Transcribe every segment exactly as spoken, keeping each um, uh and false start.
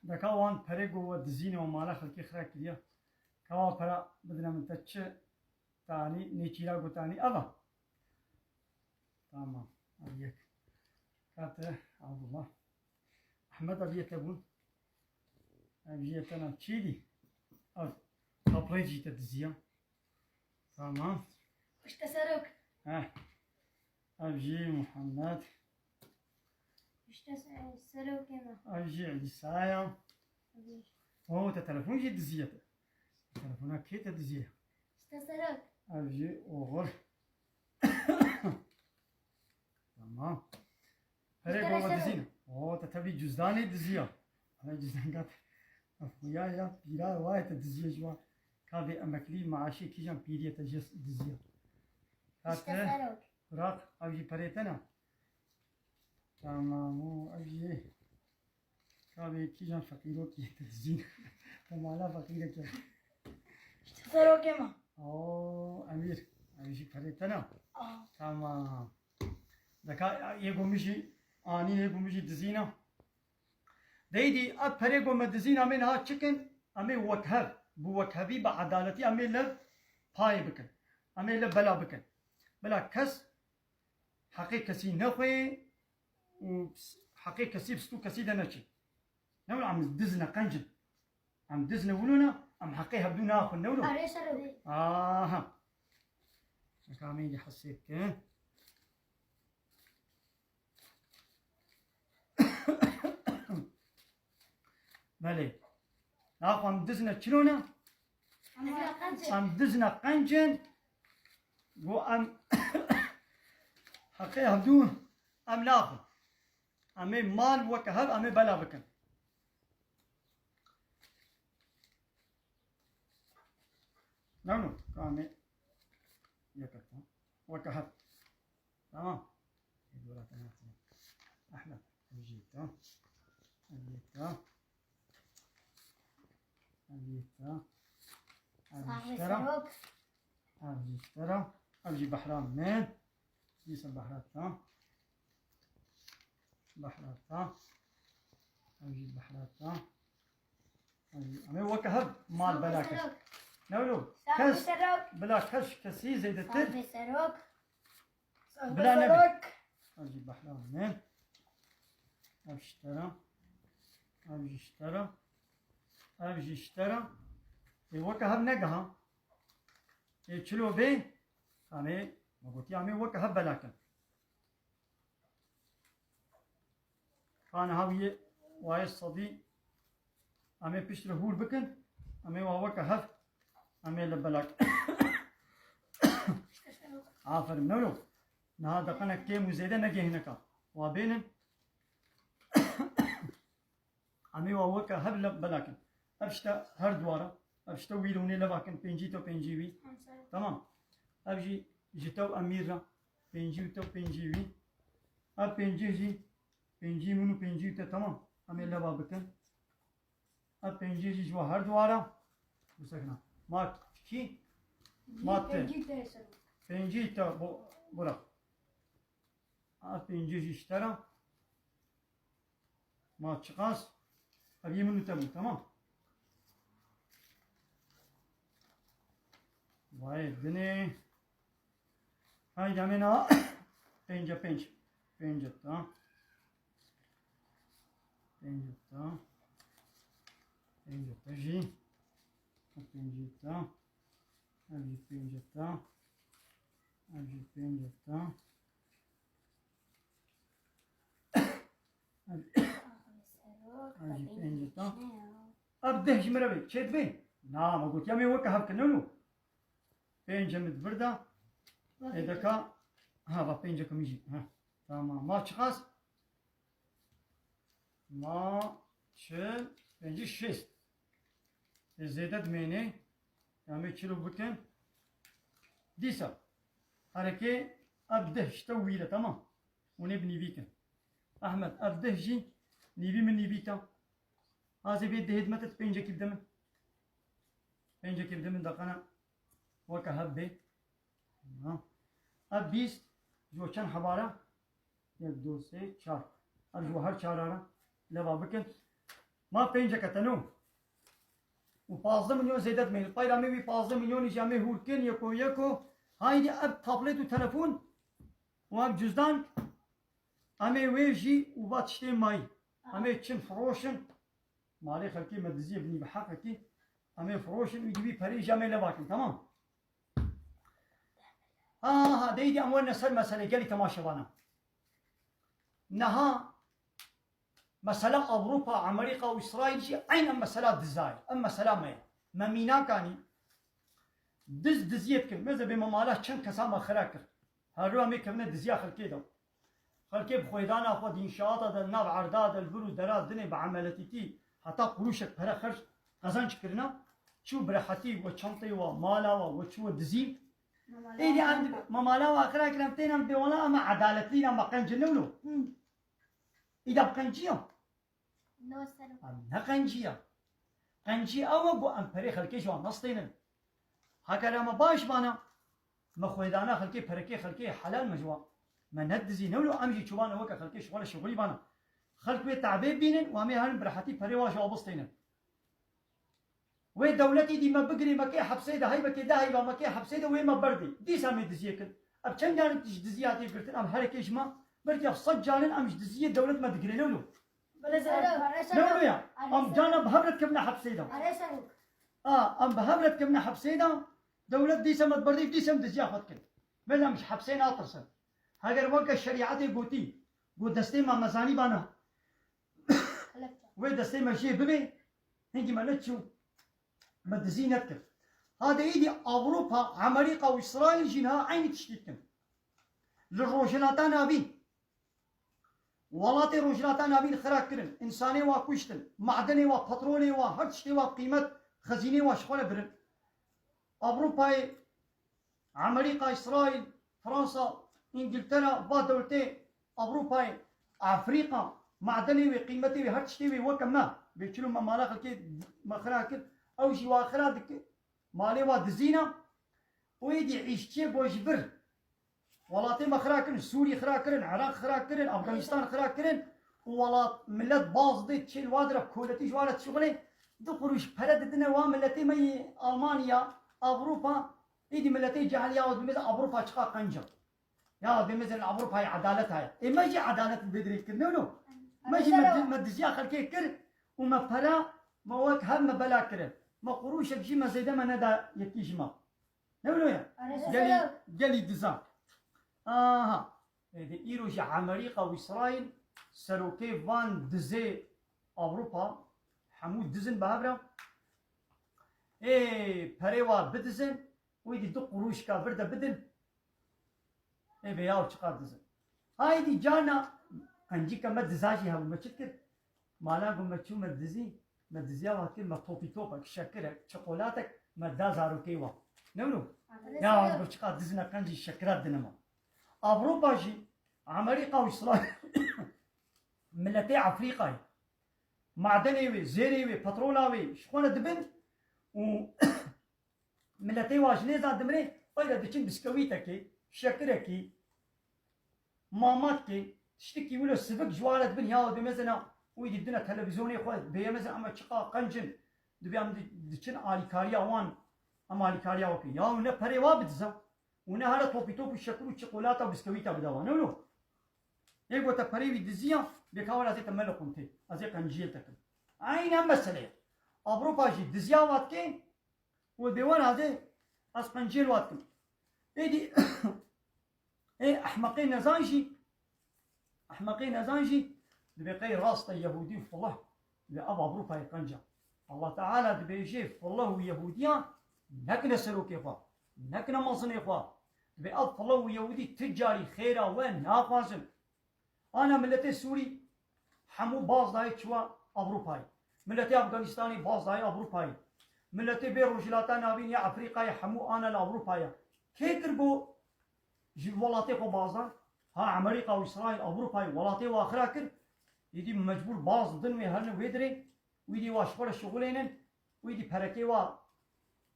Deka wan perê ku we dizîne û mala xelkê xira kiriye. Ka wa pera bidine min, te çi tanî, nêçîra ku tanî, ev e. Tamam, ev yek. Ka te, Abdullah. Ehmed, ev yê te bûn. Ev jî yê te na çêdî. Ev tablêt jî te diziya. Tamam. Pişte serok. Heh. Ev jî Muhammed. Pişte se-, serokê me. Ev jî Îsa ya. Ev jî. O, te telefon jî diziye te. Telefona kê te diziye? Pişte serok. Ev jî oxir. Tamam. Perê Pişte baba serok. Dizîne. O, te tevî cüzdanê diziya. Ana cüzdan gat. Ev xuya ya, pîra waye te diziye ji wan. Ka vê emeklî maaşê kîjan pîriyê te jê diziya. Ka Pişte te serok. Firaq, ev jî perê te ne? Tamam, û ev jî. Ka vê kîjan feqîrokî te dizîn. Te mala feqîrekê. Pişte serokê me. Oo, Emîr, ev jî perê te ne? Aa. Tamam. Deka yê ku min jî anî, yê ku min jî dizîna. Deydî, ev perê ku me dizîn, em ê niha çi kin? Em ê wekhev, bi wekhevî, bi edaletî em ê lev payê bikin. Em ê lev bela bikin. Bila kes heqê kesî nexwê û heqê kesî bi stû kesî de neçê. Ne wilo em diz ne, qenc in. Em diz ne wilo ne, em heqê hevdû naxwin, ne wilo? Erê, ser wê. Aha. Eka em ê hesê bikin. Belê. Naxwe em diz ne, çilo ne? Em diz ne, qenc in. Go em heqê hevdû em naxwin. Em ê mal weke hev, em ê bela bikin. No, no, ka em ê yek e, tamam. Weke hev. Tamam. Ê, dora te ne. Ehmed, ev jî te. Ev jî te. Ev jî te. Ev jî ji te re. Ev jî ji te re. Ev jî behra min. Dîsa behra te. Behra te. Ev jî behra te. Ev jî, em ê weke hev mal bela kes. Ne wilo? Kes, bila kes kesî zêdetir. Bila nebe. Ev jî behra min. Ev ji te re. Ev jî ji te re. Ev jî ji te re. Ê weke hev negiha. Ê çilo bê. Em ê, me gotiye em ê weke hev bela kin. Ka niha wî yê wayê sedî em ê piştre hûr bikin, em ê wa weke hev, em ê li belak. Aferin, ne wilo? Niha deqene kêm û zêde negihîne ka. Wa bênin. Em ê wa weke hev le-, belakin. Ev işte her dwara. Ev işte wî rûnê levakin, pêncî to pêncî wî. Tamam. Ev jî ji te û Emîr re. Pêncî û te pêncî wî. Ev pêncî jî pêncî min û pêncî te, tamam. Em ê leva bikin. Ev pêncî jî ji wa her dwara. Bisekna. Ma kî? Ma te. Pêncî te ser. Pêncî te bo-, bira. Ev pêncî jî ji te re. Ma çiqas? Ev yê min û te bû, tamam. Vayê dinê. Haydi em ê na pênce pênc. Pênce ta. Pênce ta. Pênce ta jî. Pênce ta. Ev jî pênce ta. Ev jî pênce ta. Ev, ev jî pênc e, tamam. Ev deh ji min re bê. Çê dibê? Na, me gotiya me weke hev kin, ne wilo? Pênc e min di vir de. Ê deka. Ha, va pênc e min jî. Ha. Tamam. Ma çiqas? Ma çil, pêncî, şêst. Ê zêde dimênê. Ya me çilo bikin. Dîsa. Herekê ev deh ji te wî re, tamam. Hûn ê bi nîvî kin. Ehmed, ev deh jî nîvî min nîvî ta. Azê vê dehê dime te pêncekî bide min. Pêncekî bide min, deqana weke hev bê. Ha. Ev bîst ji bo çend hebara? Yek, du, sê, çar. Ev ji bo her çara re leva bikin. Ma pênceke teno. Û pazdeh milyon zêde dimê. Li peyra me wî pazdeh milyonî jî em ê hûr kin, yeko yeko. Haydî ev tablet û telefon û ev cuzdan, em ê wê jî û va tiştê mayî. Em ê çin firoşin. Malê xelkê me diziyê binî bi heqekî. Em ê firoşin û dibî perê jî em ê leva kin, temam. Ha, ha, ha, deydî em werine ser meselê gelî temaşevana. Niha mesela Ewropa, Amerîka û Îsraîl jî eyn em mesela dizayê. Em mesela me ye. Me mînakanî diz diziyê dikin. Meze bê me mala çend kesa me xira kir. Her roja me kevine diziya xelkê de. Xelkê bi xwêdana xwe di înşaata de, nav erda de, li vir û dera dinê bi emeletîtî heta qurûşek pere xerc qezenc kirina. Çû bi rehetî we çanteyê we, mala we, we çû we dizî. Êdî em mamala we xira kirin, têne em bê wela em edaletlî ne, me qencî ne wilo. Îda bi qenciya. Em ne qenciya. Qencî ew e ku em perê xelkê ji wan nestênin. Heke re me baş bana, me xwêdana xelkê, perekê xelkê helal me ji wan. Me nedizî, ne wilo em jî çûbane weke xelkê ji xwe re şixulî bana. Xelk wê te'bê bînin û em ê herin bi rehetî perê wan ji wan bistênin. Wê dewletî dî me bigirî, me kê hepsê de, hey me kê de, hey me kê hepsê de, wê me berdê. Dîsa em ê diziyê kin. Ev çend carin ji diziyê hatiye girtin, em herekê ji me berdî, ev sed carin em ji diziyê dewlet me digire, ne wilo? Ne wilo ya? Em cana bi hev re dikevine hepsê de. A, em bi hev re dikevine hepsê de, dewlet dîsa me diberdê, dîsa em diziya xwe dikin. Mezin em ji hepsê natirsin. Heger weke şerîetê gotî, got destê me mezanî bana, wê destê me jê bibê, hingî me neçû, me dizî nedikir. Hadê êdî Ewropa, Amerîka û Îsraîl jî niha eynî tiştî dikin. Li Rojhilata Navîn, welatê Rojhilata Navîn xira kirin, însanê wa kuştin, madenê wa, petrolê wa, her tiştê wa qîmet, xezînê wa ji xwe re birin. Ewropayê, Amerîka, Îsraîl, Fransa, Îngiltera, va dewletê Ewropayê, Efrîka, madenê wê, qîmetê wê, her tiştê wê weke me, bê çilo me mala xelkê me xira kir, ew jî wa xira dike, malê wa dizîna, û êdî îşçiyê ku ji vir welatê me xira kirin, Sûrî xira kirin, Iraq xira kirin, Afganistan xira kirin û welat, milet baz dê çêl wa dire koletî ji wa re dişixulê, du qurûş pere didine wa miletê me yê Almanya, Ewropa, êdî miletê cehil ya dimêze Ewropa çiqa qenc e. Ya dimêze li Ewropayê edalet heye. Ê me jî edalet li vê dirê kir, ne wilo? Me jî me, me diziya xelkê kir û me pere me wek hev me bela kirin. Me qurûşek jî me zêde me neda yekî ji me. Ne wilo ye? Gelî, gelî dizan. Aha. Êdî îro jî Amerîka û Îsraîl serokê van dizê Ewropa, hemû dizin bi hev re. Ê perê wa bidizin, wî dî du qurûşka vir de bidin. Ê vê yaw çiqas dizin. Haydî carna qencîka me diza jî hebû, me çi dikir? Mala ku me çû me dizî, me diziya wa kir, me topî topek, şekirek, çiqolatek me da zarokê wa. Ne wilo? Ya gu çiqa dizine qencî şekira dinima. Ewropa jî, Amerîka û Îsraîl, miletê Efrîqayê, madenê wê, zêrê wê, petrola wê ji xwe re dibin û miletê wa ji nêza dimrê, peyre diçin biskewîtekê, şekirekî, mamatkê, tiştikî wilo sivik ji wa re dibin, ya dibê mezina, wî dî dine televîzyonê xwe, bêye mezin, em çiqa qenc in, dibê em di-, diçin alîkariya wan, em alîkariya wan bikin. Ya ne perê wa bidize, û ne here topî top û şekir û çikolata û biskewîta bide wan, ne wilo? Ê gote perê wî diziya, bê ka were ez ê te mele quntê, ez ê qenciyê te kim. Eynî em mesele ye. Ewropa jî diziya wa dike, û dê were ez ê, ez qenciyê li wa dikim. Êdî, ê ehmeqê nezan jî, ehmeqê nezan jî, dibê qey rast e Yehûdî û filah, dibê ev Ewropayê qenc e. Allah Teala dibêje filah û Yehûdiyan nekine serokê xwe, nekine mezinê xwe. Dibê ev filah û Yehûdî ti carî xêra we naxwazin. Ana miletê Sûrî hemû baz dayê çûwa Ewropayê. Miletê Afganistanê baz dayê Ewropayê. Miletê bê Rojhilata Navîn ya Efrîqayê hemû ana li Ewropayê. Kê kir ku ji welatê xwe baz da? Ha Amerîka û Îsraîl Ewropayê welatê wa xira kir. Êdî mecbûr baz didin wê herine wê dirê. Wî dî wa ji xwe re şixulênin. Wî dî perekê wa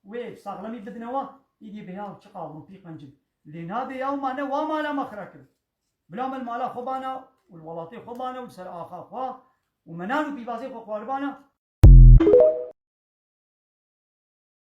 wê saxlemî bidine wa. Îdî bê ya çiqa Ewropî qencin. Lê nabê ya ma ne wa mala me xira kir. Bila me li mala xwe bana û li welatê xwe bana û li ser axa xwe û me nan û pîvazê xwe xwaribana,